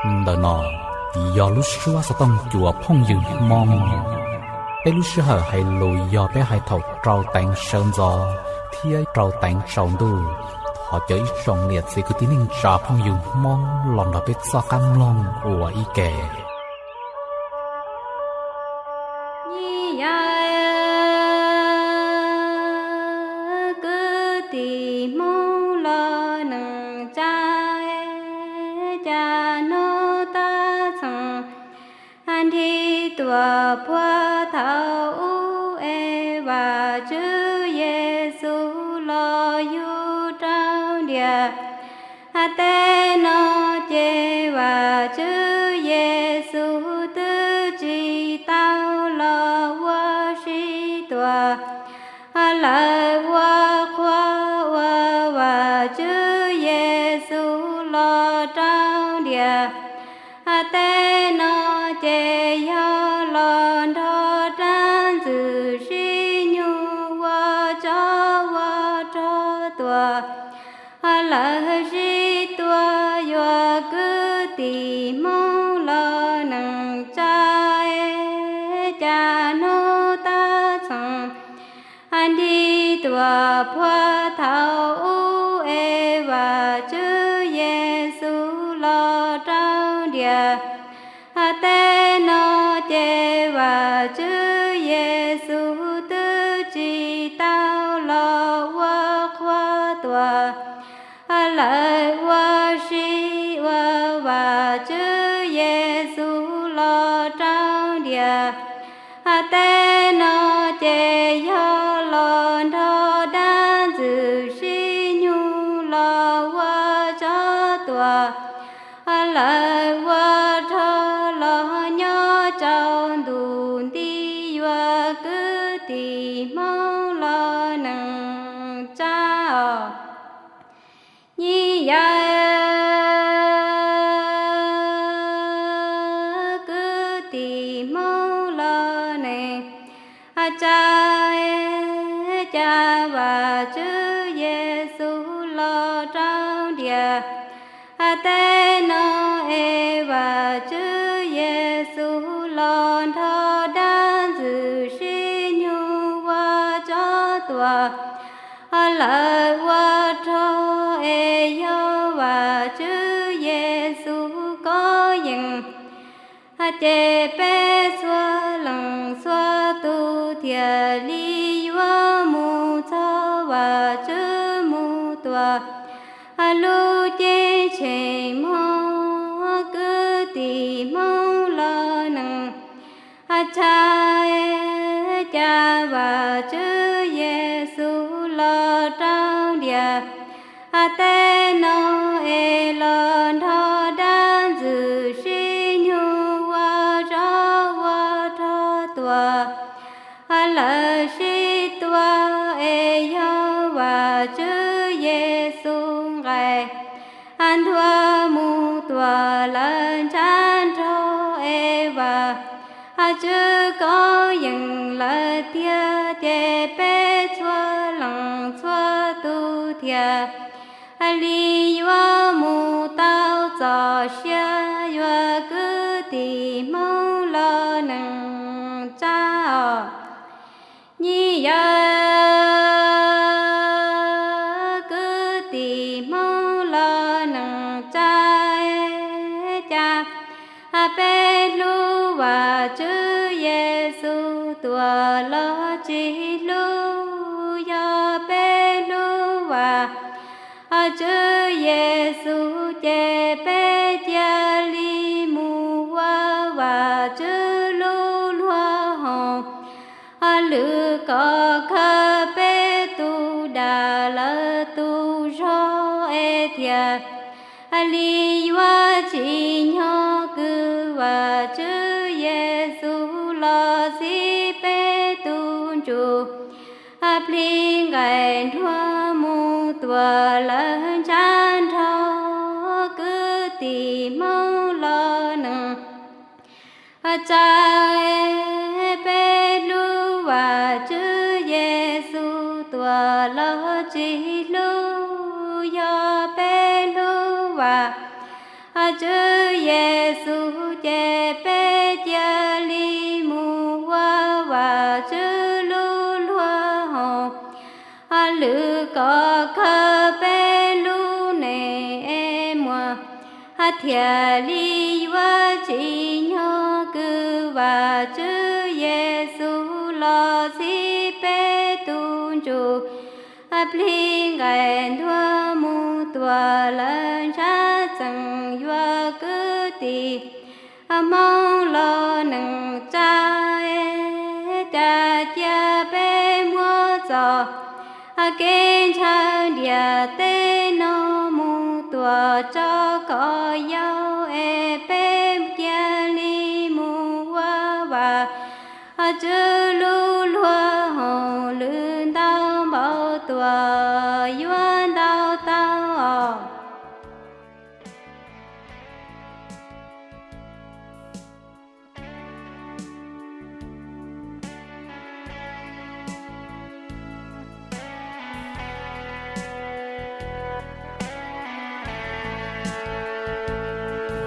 Ntawm no yog lub suab xov tooj cua phooj ywg Hmoob. Peb lub sij hawm hais lus yog peb hais thaum rau teev sawv ntxov thiab rau teev tsaus ntuj. Thov cov ib tsoom niam txiv kwv tij neej tsa phooj ywg Hmoob los nrog peb txoj qab mloog ua ib ke. Nyi yawm kwv tij Hmoob los neej tsa, cas hnub tab txees nrhiav tuaj puag thaum ub es Vajtswv Yexus los yug rau ntiaj teb no ces Vajtswv Yexus twb tsis tau los ua si tuaj. Lawv ua qhua uas Vajtswv Yexus los rau ntiaj teb no ces yog los nrog dab ntxwg sib nyug ua tsov ua rog tuaj. Lawv sib tua yuav kwv tij Hmoob los neej tsa, cas hnub tab txees nrhiav tuaj puag thaum ub es Vajtswv Yexus los rau ntiaj teb no ces Vajtswv Yexus twb tsis tau los ua qhua tuaj. Lawv ua si uas Vajtswv Yexus los rau ntiaj teb no ces yog los nrog dab ntxwg sib nyug los ua tsov tuaj. Lawv ua rog los nyob tsaus ntuj nti yuav kwv tij Hmoob los neej tsa os. Nyi yawm kwv tij Hmoob los neej tsa, cas Vajtswv Yexus los rau ntiaj teb no es Vajtswv Yexus los nrog dab ntxwg sib nyug ua tsov tuaj. Lawv ua rog es yog Vajtswv Yexus kov yeej, ces peb txhua leej txhua tus thiaj li yuav mus txog Vajtswv mus tua lub ceeb tsheej mog. Kwv tij Hmoob los neej tsa, cas Vajtswv Yexus los rau ntiaj teb no es los nrog dab ntxwg sib nyug ua tsov ua rog tuaj. Lawv sib tua es yog Vajtswv Yexus nqaij ntuag mus tua lawv ntsab nrog es Vajtswv kov yeej lawv tiag, ces peb txhua leej txhua tus thiaj li yuav mus tau txoj sia, yuav kwv tij Hmoob los neej tsa os. Nyi yawm kwv tij Hmoob los neej tsa, cas peb hlub Vajtswv Yexus tuaj los tsis hlub? Yog peb hlub Vajtswv Yexus ces peb cia li mus ua Vajtswv lub luag hauv lwm, kom khaws peb tus dag lawv tus zog es thiaj li yuav tsim nyog kwv Vajtswv Yexus los txhiv peb tus ntsuj plig nqaij nruag mus tua lawv ntsab nrog. Kwv tij Hmoob los neej tsa, peb hlub Vajtswv Yexus tuaj los tsis hlub? Yog peb hlub Vaj Tswv Yexus ces peb cia li mus ua Vajtswv lub luag hauv lwm kom kawg peb lub neej es muaj thiaj li yuav tsim nyog kws Vajtswv Yexus los txhiv peb tus ntsuj plig nqaim ntuag mus tua lawv ntshav txeem yuav kwv tij Hmoob los neej tsa, cas cia peb muab txoj kev ntshaw ntiaj teb no mus tua tso kom yau es peb cia li mus ua Vajtswv lub luag hauv lwm ntau npaum tuaj yuav ntau tau os.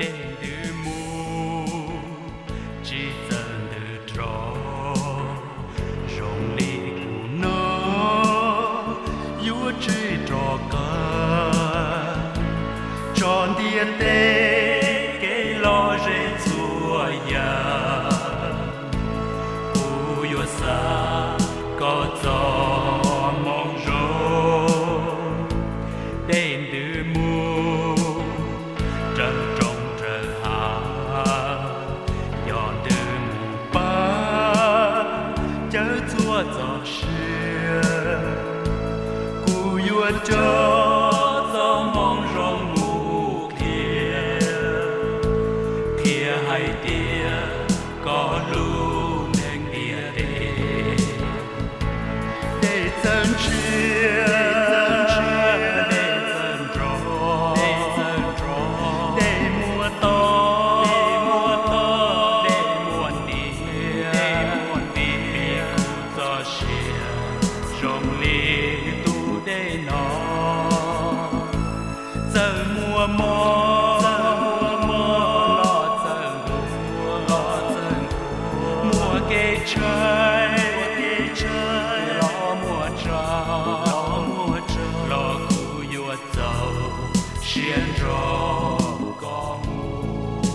Dej ntws mus tsis txawm ntws rov, zoo li kuv no yuav tsis rov qab. Tso ntiaj teb kev lom zem txhua yam, kuv yuav xa koj txoj moo zoo. Dej ntws mus raws roob raws hav, yog ntws mus pab cawv txhua txoj sia. Kuv yuav coj txoj moo zoo mus qhia, qhia hais tias koj hlub neeg ntiaj teb. Dej txawj ntsiag, dej txawj nrov, dej muaj toj, dej muaj nti, dej muaj nti, vim kuv txoj sia zoo li tus dej no. Txawj muaj mob, txawj muaj mob los txawj nquag, los txawj nquag, muaj kev tshaib, muaj kev tshaib los muaj tsaug, los muaj tsaug, los kuv yuav txaus siab nrog koj mus.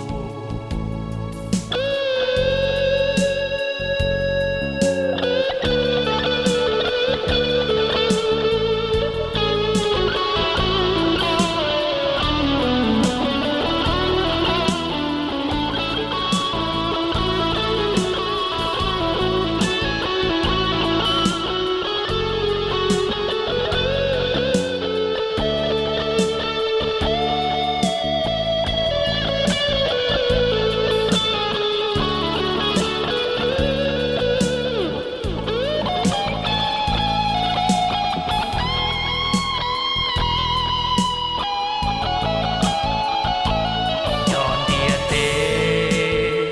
Cov ntiaj teb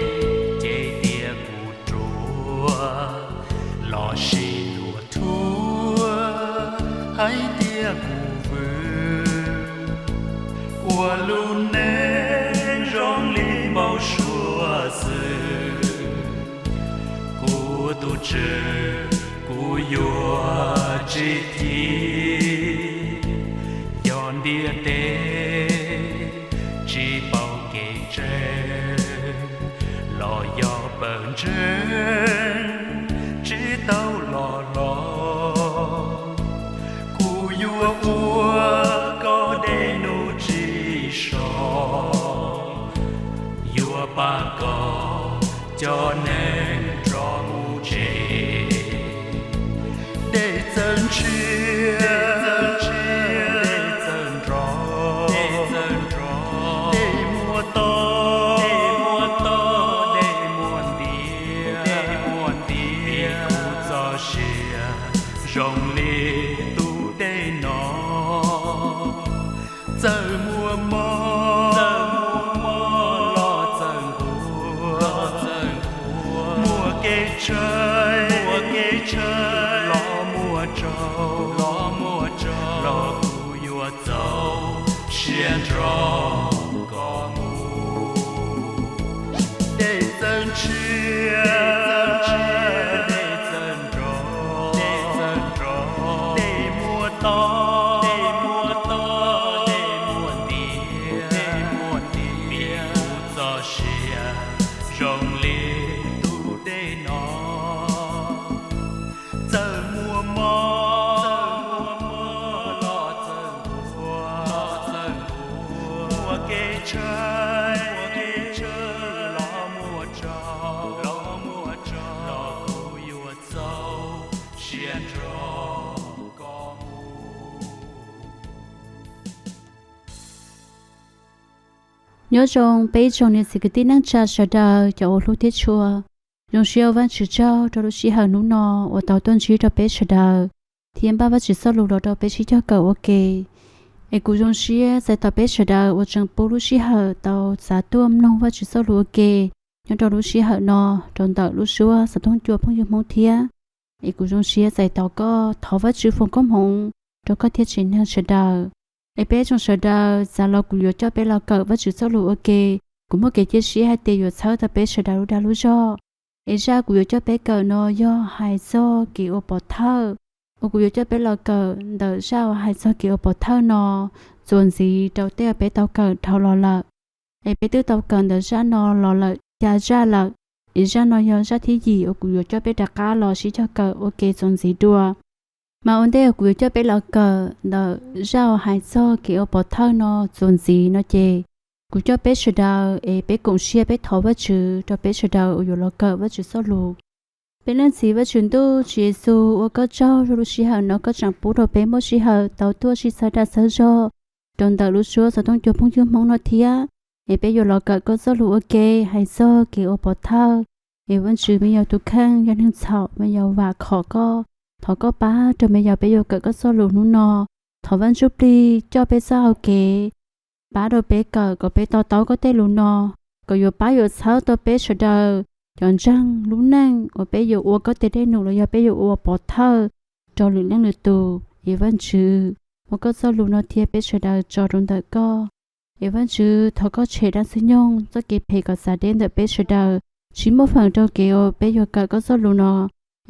ces tias kuv ruam, los sis luag thuam hais tias kuv vwm, ua lub neej zoo li npau suav xwb. Kuv tus Tswv, kuv yuav tsis chim. Yog ntiaj teb tsis paub kev tseeb, los yog pawg ntseeg tsis tau los hlob, kuv yuav ua koj dej num tsis so, yuav pab koj cov neeg rov mus tsev. Dej txawj ntsiag, dej txawj nrov, dej muaj toj, dej muaj nti, vim kuv txoj sia zoo li tus dej no. Txawj muaj mob, txawj muaj mob los txawj nquag, muaj kev tshaib, muaj kev tshaib los muaj tsaug, los muaj tsaug, los kuv yuav txaus siab nrog koj mus. Nyob zoo peb ib tsoom niam txiv kwv tij neej tsa sawv daws cov uas hlub thiab tshua. Zoo siab ua Vajtswv tsaug rau lub sij hawm hnub no uas tau tuaj ntsib rau peb sawv daws thiab npaj Vajtswv txoj lus los rau peb sib cog kawm ua ke. Es kuv zoo siab txais tos peb sawv daws uas tseem pub lub sij hawm tau txav tuaj mloog Vajtswv txoj lus ua ke nyob rau lub sij hawm no rau ntawm lub suab xov tooj cua phooj ywg Hmoob thiab. Es kuv zoo siab txais tos koj, thov Vajtswv foom koob hmoov rau koj thiab tsev neeg sawv daws. Es peb tsoom sawv daws txav los kuv yuav coj peb los kawm Vajtswv txoj lus ua ke. Kuv muaj kev cia siab hais tias yuav txhawb tau peb sawv daws lub dag lub zog. Es zaj kuv yuav coj peb kawm no yog hais txog kev ua pov thawj. Uas kuv yuav coj peb los kawm ntawm zaj uas hais txog kev ua pov thawj no txuas ntxiv rau tej uas peb tau kawm dhau los lawm. Es peb twb tau kawm ntawm zaj no los lawm xya zaj lawm. Es zaj no yog zaj thib yim uas kuv yuav coj peb rov qab los sib cog kawm ua ke txuas ntxiv dua. Mas ua ntej uas kuv yuav coj peb los kawm ntawm zaj uas hais txog kev ua pov thawj no txuas ntxiv no ces, kuv coj peb sawv daws es peb koom siab peb thov Vajtswv rau peb sawv daws uas yuav los kawm Vajtswv txoj lus. Peb Leej Txiv Vajtswv Ntuj Tswv Yexus, ua koj tsaug rau lub sij hawm no koj tseem pub rau peb muaj sij hawm tau tuaj sib txhawb dag txhawb zog rau ntawm lub suab xov tooj cua phooj ywg Hmoob no thiab. Es peb yuav los kawm koj txoj lus ua ke hais txog kev ua pov thawj. Es Vajtswv, me yau tus kheej yog neeg txhaum, me yau vam khom koj. Thov koj pab rau me yau peb yuav kawm koj txoj lus hnub no. Thov Vaj Ntsujplig coj peb txoj hau kev, pab rau peb kawm kom peb to taub koj tej lus no, kom yuav pab yuav txhawb tau peb sawv daws cov ntseeg lub neej uas peb yuav ua koj tej dej num los yog peb yuav ua pov thawj rau lwm leej lwm tus. Es Vaj Ntswv, ua koj txoj lus no thiab peb sawv daws tso rau ntawm koj. Es Vaj Ntswv, thov koj tshem dab ntxwg nyoog txoj kev phem kom txav deb ntawm peb sawv daws, tsis muaj feem rau kev uas peb yuav kawm koj txoj lus no.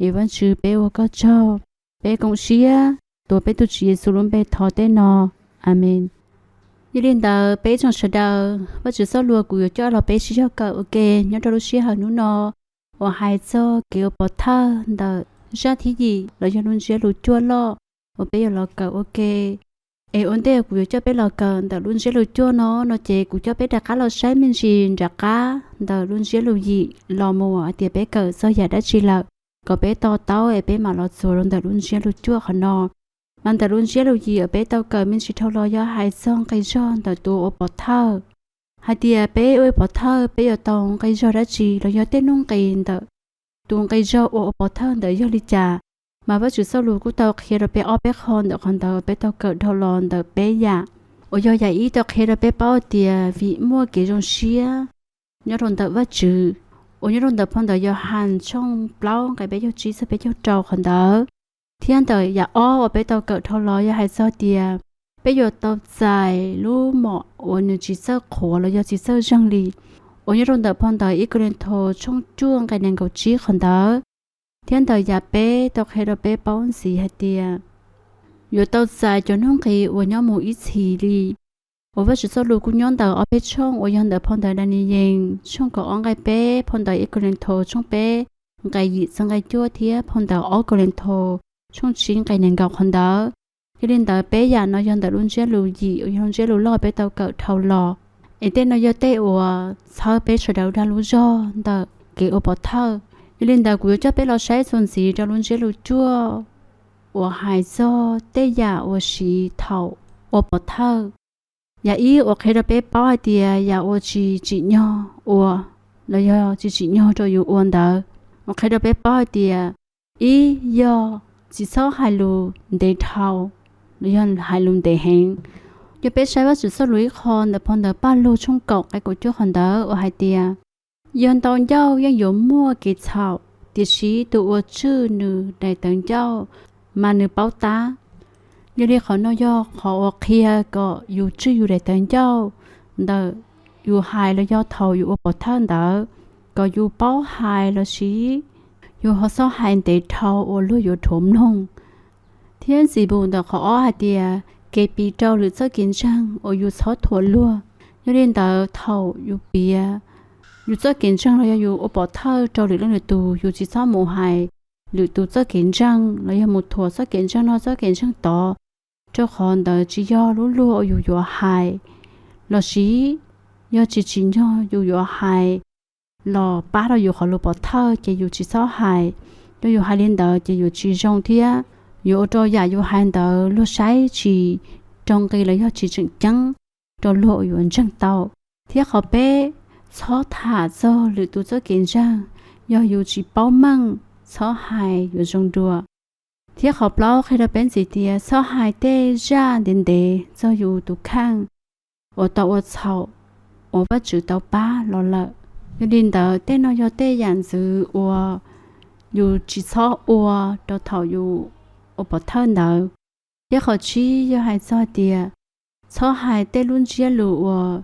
Es Vaj Ntswv, peb ua koj tsaug, peb koom siab tuav peb tus Tswv Yexus lub npe thov tej no. Amees. Yog li ntawd peb tsoom sawv daws, Vaj Ntswv txoj lus kuv yuav coj los peb sib cog kawm ua ke nyob rau lub sij hawm hnub no uas hais txog kev ua pov thawj ntawm zaj thib yim los yog lub ntsiab lus cuaj loj uas peb yuav los kawm ua ke. Es ua ntej kuv yuav coj peb los kawm ntawm lub ntsiab lus cuaj no no ces kuv coj peb rov qab los saib me ntsis nram qab ntawm lub ntsiab lus yim los mus hais tias peb kawm txog yam dab tsi lawm, kom peb to taub es peb mam los txuas rau ntawm lub ntsiab lus cuaj qhov no. Mas ntawm lub ntsiab lus yim uas peb tau kawm me ntsis dhau los yog hais txog nqi zog ntawm tus ua pov thawj, hais tias peb ua pov thawj peb yuav tau nqi zog dab tsi los yog tej nuj nqis ntawm tus nqi zog uas ua pov thawj ntawd yog li cas. Mas Vaj Ntswv txoj lus kuj tau qhia rau peb ob peb qho ntawm qhov ntawd uas peb tau kawm dhau los ntawm peb yam. Uas yog yam ib tau qhia rau peb paub tias vim muaj kev zoo siab nyob rau ntawm Vaj Ntswv, uas nyob rau ntawm phau ntawv Yauhas tshooj plaub nqe peb caug tsib txog peb caug rau qhov ntawd. Thiab ntawm yam ob uas peb tau kawm dhau los yog hais txog tias peb yuav tau txais lub mom uas nws tsis txawj qhuav los yog tsis txawj zeeg li, uas nyob rau ntawm phau ntawv ib Kauleethaus tshooj cuaj nqe nees nkaum tsib qhov ntawd. Thiab ntawm yam peb tau qhia rau peb paub ntxiv hais tias yuav tau txais cov nuj nqis uas nyob mus ib txhis li. Uas Vaj Ntswv txoj lus kuj nyob ntawm ob peb tshooj uas yog ntawm phau ntawv Daniyees tshooj kaum ob nqe peb, phau ntawv ib Kauleethaus tshooj peb nqe yim txog nqe cuaj thiab phau ntawv ob Kauleethaus tshooj tsib nqe nees nkaum qhov ntawd. Yog li ntawd peb yam no yog ntawm lub ntsiab lus yim uas yog lub ntsiab lus loj peb tau kawm dhau los. Es tej no yog tej uas txhawb peb sawv daws dag lub zog ntawm kev ua pov thawj. Yog li ntawd kuv yuav coj peb los saib txuas ntxiv rau lub ntsiab lus cuaj uas hais txog tej yam uas siv thaum ua pov thawj. Yam ib uas qhia rau peb paub hais tias yam uas tsis tsim nyog ua los yog tsis tsim nyog rau yus ua ntawd, uas qhia rau peb paub hais tias ib yog tsis txhob hais lus ntev dhau los yog hais lus ntev heev. Yog peb saib Vaj Ntswv txoj lus ib qho ntawm phau ntawv Paj Lug tshooj kaum nqe kaum cuaj qhov ntawd uas hais tias yog ntau ncauj yeej yuav muaj kev txhaum, tiam sis tus uas tswj nws daim tawv ncauj mas nws paub tab. Yog li qhov no yog qhov uas qhia kom yus tswj yus daim tawv ncauj ntawm yus hais los yog thaum yus ua pov thawj ntawd, kom yus paub hais los sis yus ho txhob hais ntev dhau uas luag yuav dhuav mloog. Thiab ntxiv mus ntawm qhov ob hais tias kev piv rau lwm txoj kev ntseeg uas yus txhob thuam luag. Yog li ntawd thaum yus piav yus txoj kev ntseeg los yog yus ua pov thawj rau lwm leej lwm tus, yus tsis txhob mus hais lwm tus txoj kev ntseeg los yog mus thuam txoj kev ntseeg no txoj kev ntseeg tod, rau qhov ntawd tsis yog lub luag uas yus yuav hais, los sis yog tsis tsim nyog yus yuav hais los pab rau yus qhov lus pov thawj ces yus tsis txhob hais. Yog yus hais li ntawd ces yus tsis zoo thiab yuav ua rau yam yus hais ntawd luag saib tsis rau nqi los yog tsis tseem ceeb rau luag uas yuav ntseeg tau. Thiab qhov peb, txhob tham txog lwm tus txoj kev ntseeg, yog yus tsis paub meej, txhob hais yuav zoo dua. Thiab qhov plaub qhia rau peb ntxiv tias txhob hais tej zaj ntev ntev txog yus tus kheej uas tau ua txhaum uas Vajtswv tau pab los lawm. Yog li ntawd, tej no yog tej yam ntxwv uas yus tsis txhob ua rau thaum yus ua pov thawj ntawd. Thiab qhov tsib yog hais txog tias txhob hais tej lub ntsiab lus uas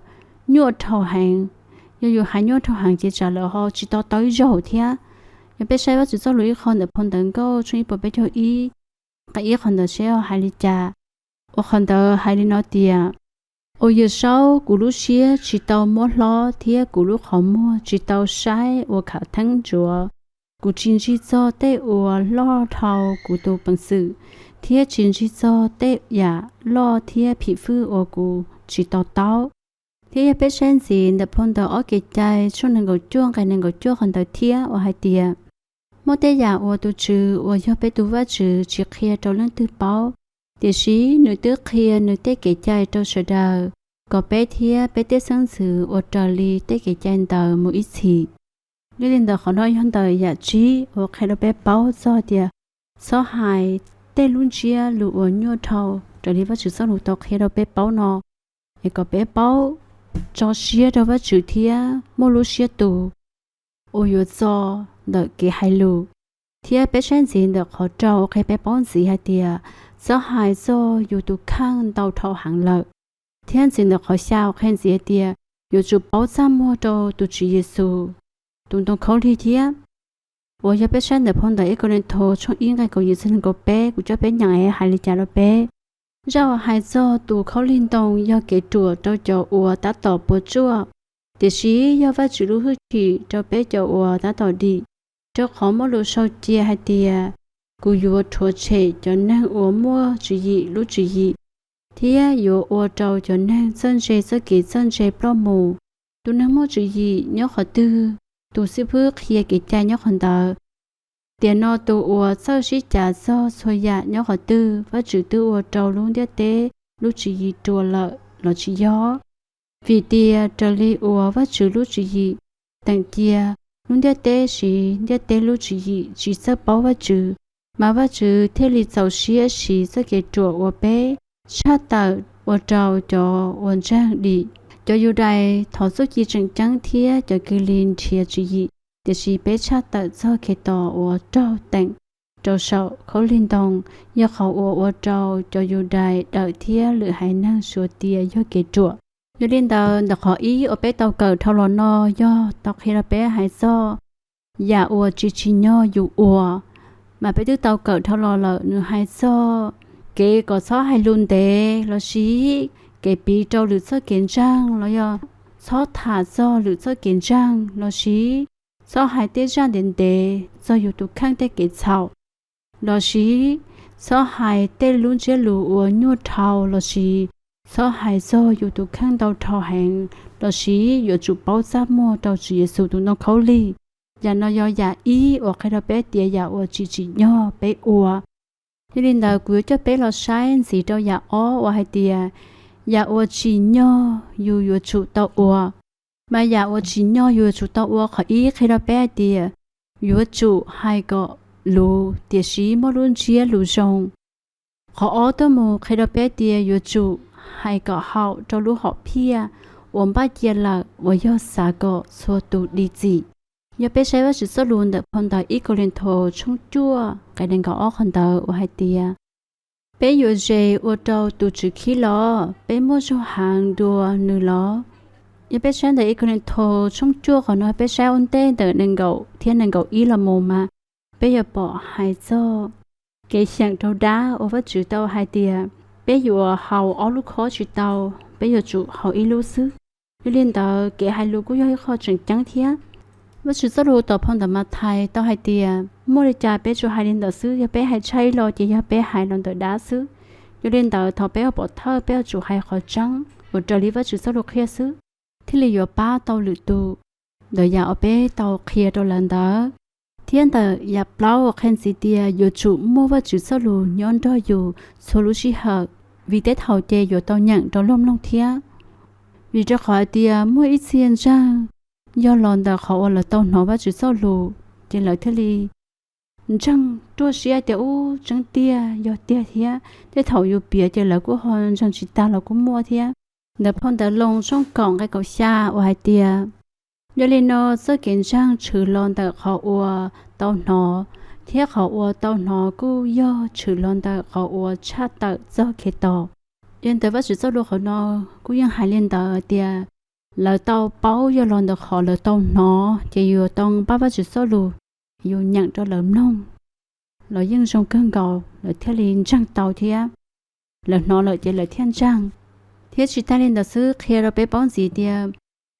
nyuaj dhau heev. Yog yus hais nyuaj dhau heev ces tsam lawv ho tsis to taub ib zaug thiab. Yog peb saib Vajtswv txoj lus ib qho ntawm phau Ntawv Nkauj tshooj ib puas peb caug ib, nqe ib qhov ntawd seb ho hais li cas. Uas qhov ntawd hais li no tias, Ua Yawm Saub, kuv lub siab tsis tau muab hlob thiab kuv lub qhov muag tsis tau saib ua khav theeb ntsuav. Kuv tsis ntsig txog tej uas loj dhau kuv tus peev xwm, thiab tsis ntsig txog tej yam loj thiab phim fwj uas kuv tsis to taub. Thiab yog peb saib ntxiv ntawm phau ntawv Ob Kev Cai tshooj nees nkaum cuaj nqe nees nkaum cuaj qhov ntawd thiab uas hais tias, Muaj tej yam uas tus Tswv uas yog peb tus Vajtswv tsis qhia rau leej twg paub, tiam sis nws twb qhia nws tej kev cai rau sawv daws, kom peb thiab peb tej xeeb ntxwv ua raws li tej kev cai ntawd mus ib txhis. Yog li ntawd qhov no yog ntawm yam tsib uas qhia rau peb paub txog tias txhob hais tej lub ntsiab lus uas nyuaj dhau raws li Vajtswv txoj lus tau qhia rau peb paub no, es kom peb paub tso siab rau Vajtswv thiab muaj lub siab tus uas yuav txo ntawm kev hais lus. Thiab peb saib ntxiv ntawm qhov rau qhia peb paub ntxiv hais tias txhob hais txog yus tus kheej ntau dhau heev lawm. Thiab ntxiv ntawm qhov xya qhia ntxiv hais tias yuav tsum paub txaj muag rau tus Tswv Yexus tus ntoo khaub lig thiab. Uas yog peb saib ntawm phau ntawv ib Kauleethaus tshooj ib nqe kaum yim txog nees nkaum peb, kuv coj peb nyeem es hais li cas rau peb. Zaj uas hais txog tus khaub lig ntoo yog kev ruam rau cov uas tab tom puas tsuaj, tiam sis yog Vajtswv lub hwj chim rau peb cov uas tab tom dim. Rau qhov muaj lus sau cia hais tias, Kuv yuav rhuav tshem cov neeg uas muaj tswv yim lub tswv yim, thiab yuav ua rau cov neeg txawj ntse txoj kev txawj ntse ploj mus. Tus neeg muaj tswv yim nyob qhov twg, tus xib fwb qhia kev cai nyob qhov ntawd. Tiam no tus uas txawj sib cav txog txhua yam nyob qhov twg, Vajtswv twb ua rau lub ntiaj teb lub tswv yim ruas lawm los tsis yog? Vim tias raws li uas Vajtswv lub tswv yim teem cia lub ntiaj teb siv ntiaj teb lub tswv yim tsis txawj paub Vajtswv, mas Vajtswv thiaj li txaus siab siv txoj kev ruam uas peb tshaj tawm ua rau cov uas ntseeg dim. Cov Yudais thov txuj ci tseem ceeb thiab cov kws li nrhiav tswv yim, tiam sis peb tshaj tawm txog Khetos uas raug teem rau saum khaub lig ntoo, yog qhov uas ua rau cov Yudais dawm thiab lwm haiv neeg suav tias yog kev ruam. Yog li ntawd, ntawm qhov ib uas peb tau kawm dhau los no yog tau qhia rau peb hais txog yam uas tsis tsim nyog yus ua, mas peb twb tau kawm dhau los lawm, nws hais txog kev kom txhob hais lus ntev los sis kev piv rau lwm txoj kev ntseeg los yog txhob tham txog lwm txoj kev ntseeg los sis txhob hais tej zaj ntev ntev txog yus tus kheej tej kev txhaum, los sis txhob hais tej lub ntsiab lus uas nyuaj dhau los sis txhob hais txog yus tus kheej ntau dhau heev los sis yuav tsum paub txaj muag rau Tswv Yexus tus ntoo khaub lig. Yam no yog yam ib uas qhia rau peb tias yam uas tsis tsim nyog peb ua. Yog li ntawd kuv yuav coj peb los saib ntxiv rau yam ob uas hais tias yam uas tsim nyog yus yuav tsum tau ua. Mas yam uas tsim nyog yus yuav tsum tau ua, qhov ib qhia rau peb hais tias yuav tsum hais kom luv tiam sis muaj lub ntsiab lus zoo. Qhov ob tuaj mus qhia rau peb tias yuav tsum hais kom haum rau lub hom phiaj uas npaj cia lawm uas yog xav kom txhua tus dim txim. Yog peb saib Vajtswv txoj lus ntawm phau ntawv ib Kauleethaus tshooj cuaj nqe nees nkaum ob qhov ntawd uas hais tias, Peb yuav zes ua rau tus Tswv khib los? Peb muaj zog heev dua nws los? Yog peb saib ntawm ib Kauleethaus tshooj cuaj qhov no, peb saib ua ntej ntawm nees nkaum thiab nees nkaum ib los mus mas peb yuav pom hais txog kev xyeem rau dab uas Vajtswv tau hais tias peb yuav haus ob lub khob tsis tau, peb yuav tsum haus ib lub xwb. Yog li ntawd, kev hais lus kuj yog ib qho tseem ceeb thiab. Vajtswv txoj lus tom phau ntawv Mathais tau hais tias muaj li cas peb tsuas hais li ntawd xwb, yog peb hais tshaj ib los ces yog peb hais los ntawm dab xwb. Yog li ntawd, thaum peb ua pov thawj, peb yuav tsum hais qhov tseeb uas raws li Vajtswv txoj lus qhia xwb, thiaj li yuav pab tau lwm tus ntawm yam uas peb tau qhia rau lawv ntawd. Thiab ntawm yam plaub uas qhia ntxiv tias yuav tsum muaj Vajtswv txoj lus nyob nrog yus txhua lub sij hawm, vim tej thaum ces yuav tau nyeem rau luag mloog thiab. Vim rau qhov hais tias muaj ib txhia ntseeg yog los ntawm qhov uas lawv tau hnov Vajtswv txoj lus, ces lawv thiaj li ntseeg ruaj siab tias ub tseeb tiag yog tiag thiab, tej thaum yus piav ces lawv kuj ho ntseeg tsis tag los kuj muaj thiab. Ntawm phau ntawv Loos tshooj kaum nqe kaum xya uas hais tias, yog li no txoj kev ntseeg tshwm los ntawm qhov uas tau hnov, thiab qhov uas tau hnov kuj yog tshwm los ntawm qhov uas tshaj tawm txog Khetos. Yog li ntawd Vajtswv txoj lus qhov no kuj yeej hais li ntawd tias lawv tau paub yog los ntawm qhov lawv tau hnov, ces yuav tau npaj Vajtswv txoj lus, yuav nyeem rau lawv mloog, los yeej zoo kawg nkaus lawv thiaj li ntseeg tau thiab. Lawv hnov lawm ces lawv thiaj ntseeg. Thiab tsis tas li ntawd xwb, qhia rau peb paub ntxiv tias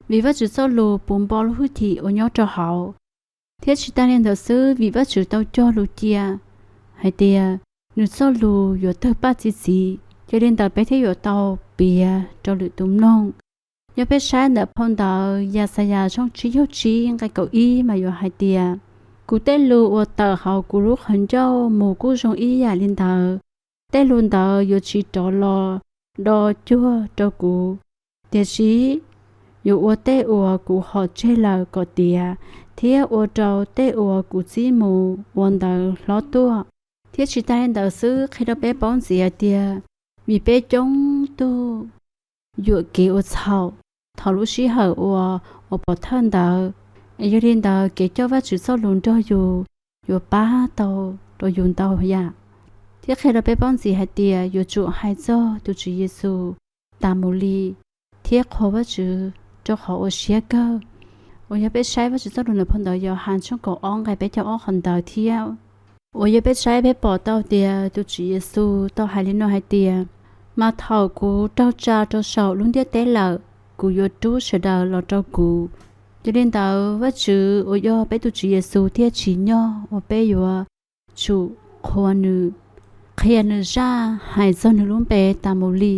vim Vajtswv txoj lus puv npo lub hwj chim uas nyob rau hauv, thiab tsis tas li ntawd xwb, vim Vajtswv tau cog lus cia hais tias nws txoj lus yuav tawg paj txi txiv, yog li ntawd peb thiaj yuav tau piav rau lwm tus mloog. Yog peb saib ntawm phau ntawv Yaxayas tshooj tsib caug tsib nqe kaum ib mas yuav hais tias, kuv tej lus uas tawm hauv kuv lub qhov ncauj mus kuj zoo ib yam li ntawd, tej lus ntawd yuav tsis rov los do cuag rau kuv, tiam sis yuav ua tej uas kuv hom tseg lawm kom tiav, thiab ua rau tej uas kuv txib mus ua ntawd hlob tuaj. Thiab tsis tas li ntawd xwb, qhia rau peb paub ntxiv hais tias vim peb coob tug yuam kev ua txhaum thaum lub sij hawm uas ua pov thawj ntawd, es yog li ntawd kev coj Vajtswv txoj lus nrog yus yuav pab tau rau yus ntau yam. Thiab qhia rau peb paub ntxiv hais tias yuav tsum hais txog tus Tswv Yexus tas mus li, thiab qhuas Vajtswv rau qhov ua siab kawg. Uas yog peb saib Vajtswv txoj lus ntawm phau ntawv Yauhas tshooj kaum ob nqe peb caug ob qhov ntawd thiab. Uas yog peb saib peb pom tau tias tus Tswv Yexus tau hais li no hais tias, mas thaum kuv raug tsa rau saum lub ntiaj teb lawm, kuv yuav rub sawv daws los rau kuv. Yog li ntawd Vajtswv uas yog peb tus Tswv Yexus thiaj tsim nyog uas peb yuav tsum qhuas nws, qhia nws zaj, hais txog nws lub npe tas mus li,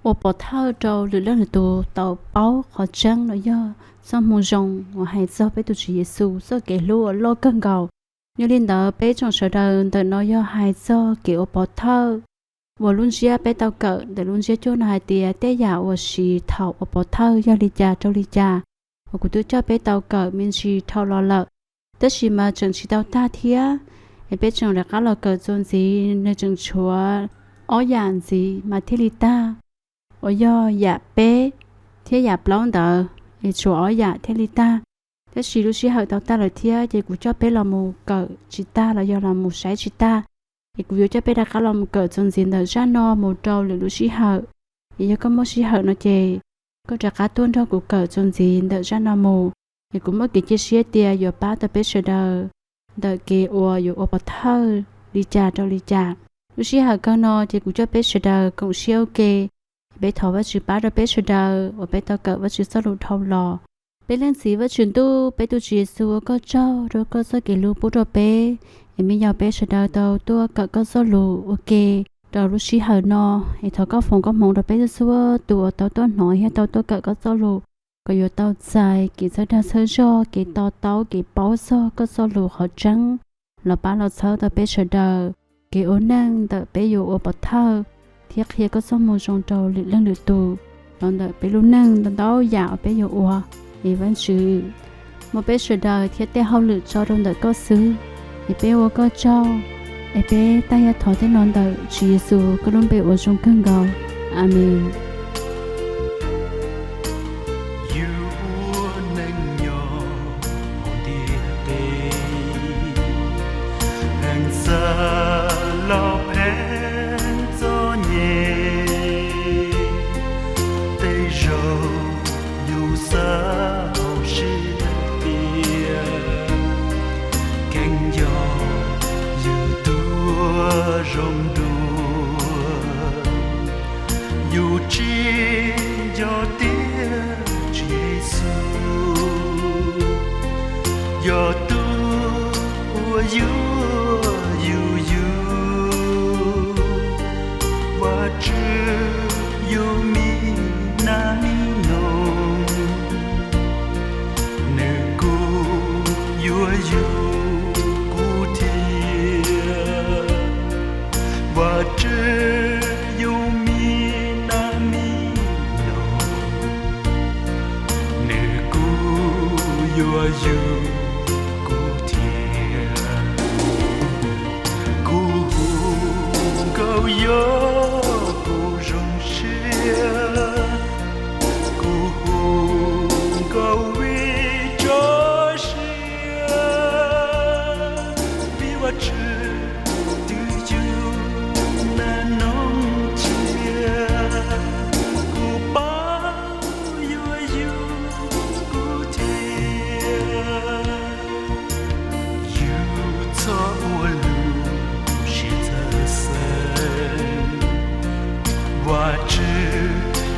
ua pov thawj rau lwm leej lwm tus tau paub qhov tseeb los yog txoj moo zoo uas hais txog peb tus Tswv Yexus txoj kev hlub uas loj kawg nkaus. Yog li ntawd peb tsoom sawv daws ntawm no yog hais txog kev ua pov thawj uas lub ntsiab peb tau kawm ntawm lub ntsiab cuaj no hais tias tej yam uas siv thaum ua pov thawj yog li cas rau li cas, uas kuv twb coj peb tau kawm me ntsis dhau los lawm, tab sis mas tseem tsis tau tag thiab. Es peb tseem rov qab los kawm txuas ntxiv, nws tseem tshuav ob yam ntxiv mas thiaj li tag, uas yog yam peb thiab yam plaub ntawd, es tshuav ob yam thiaj li tag. Tab sis lub sij hawm tau tag lawm thiab, ces kuv coj peb los mus kawm tsis tag los yog los mus saib tsis tag, es kuv yuav coj peb rov qab los mus kawm txuas ntxiv ntawm zaj no mus rau lwm lub sij hawm. Es yog koj muaj sij hawm no ces koj rov qab tuaj nrog kuv kawm txuas ntxiv ntawm zaj no mus, es kuv muaj kev cia siab tias yuav pab tau peb sawv daws ntawm kev uas yuav ua pov thawj li cas rau li cas. Lub sij hawm kawg no ces kuv coj peb sawv daws koom siab ua ke, peb thov Vajtswv pab rau peb sawv daws uas peb tau kawm Vajtswv txoj lus dhau los. Peb Leej Txiv Vajtswv Ntuj, peb tus Tswv Yexus, ua koj tsaug rau koj txoj kev hlub pub rau peb, es me nyuam peb sawv daws tau tuaj kawm koj txoj lus ua ke rau lub sij hawm no. Es thov koj foom koob hmoov rau peb txhua tus uas tau tuaj hnov thiab tau tuaj kawm koj txoj lus, kom yuav tau txais kev txhawb dag txhawb zog, kev to taub, kev paub txog koj txoj lus qhov tseeb los pab los txhawb tau peb sawv daws kev ua neej ntawm peb yuav ua pov thawj thiab qhia koj txoj moo zoo rau lwm leej lwm tus los ntawm peb lub neej ntau ntau yam uas peb yuav ua. Es Vajtswv, muab peb sawv daws thiab tej hauj lwm tso rau ntawm koj xwb, es peb ua koj tsaug. Es peb tag yam thov tej no ntawm Tswv Yexus koj lub npe uas zoo kawg nkaus. Amees. Yus ua neej nyob hauv ntiaj teb, neeg txawj los pheej txom nyem. Tej zaum yus xav hauv siab tias kev nco yus tuaj zoo dua. Yus tsis nco tias Tswv Yexus yog tus uas yuav yus yug. Vajtswv yug me nab me noog, nws kuj yuav yug kuv thiab. Vajtswv yug me nab me noog,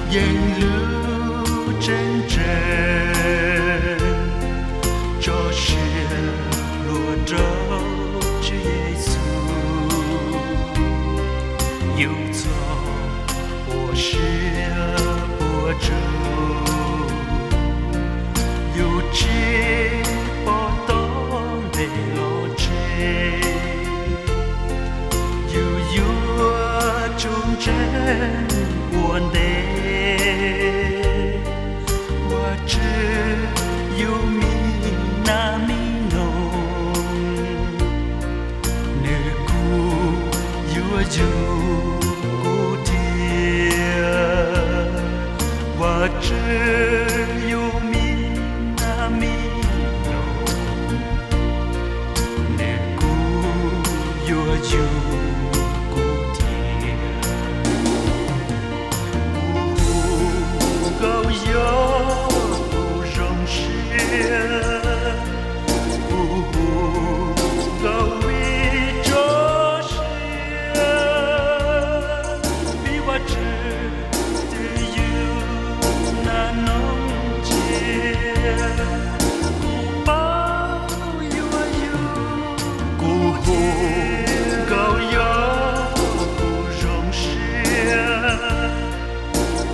Yeej lub tseeb tseem tso siab luag rau Tswv Yexus. Yus txhob ua siab puas tsuaj, yus tsis pom tau ntev los tseg. Yus yuav tsum ntseeg ua ntej, Vajtswv yus mi nab mi noog, nws kuj yuav yug kuv thiab. Vajtswv yus mi nab mi noog, nws kuj yuav yug kuv thiab. Kuv hu nkauj yog kuv zoo siab, kuv hu nkauj vim tso siab, vim Vajtswv twb yug nab noog cia. Kuv paub yuav yug, kuv hu nkauj yog kuv zoo siab,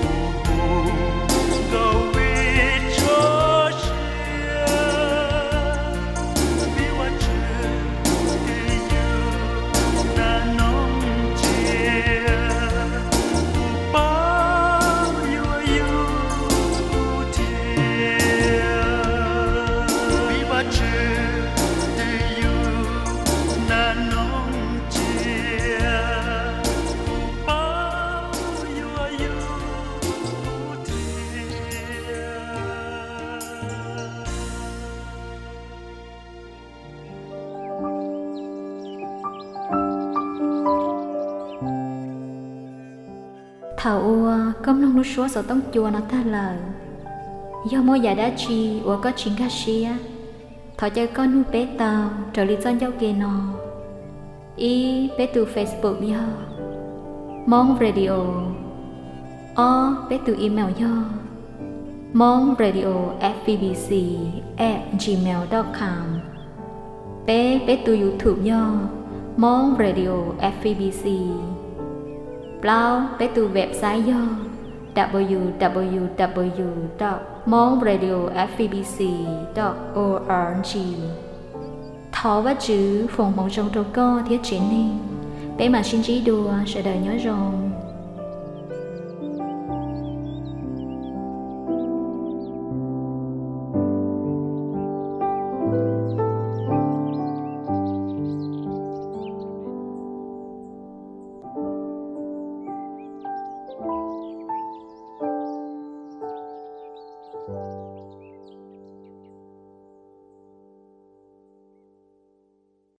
kuv hu nkauj vim tso siab, vim Vajtswv twb yug nab noog cia. Kuv paub yuav yug kuv thiab, vim Vajtswv twb yug nab noog cia. Kuv paub yuav yug kuv thiab. Thaum uas koj mloog lub suab xov tooj cua no tag lawm, yog muaj yam dab tsi uas koj tsis nkag siab, thov caw koj nug peb tau raws li txoj ncauj ke no. Ib, peb tus Facebook yog Hmoob Radio. Ob, peb tus email yog hmongradioFBC at gmail dot com. Peb, peb tus YouTube yog Hmoob Radio FBC. Plaub, peb tus website yog www dot hmongradioFBC dot org. Thov Vajtswv foom hmoov zoo rau koj thiab tsev neeg. Peb mam sib ntsib dua, sawv daws nyob zoo.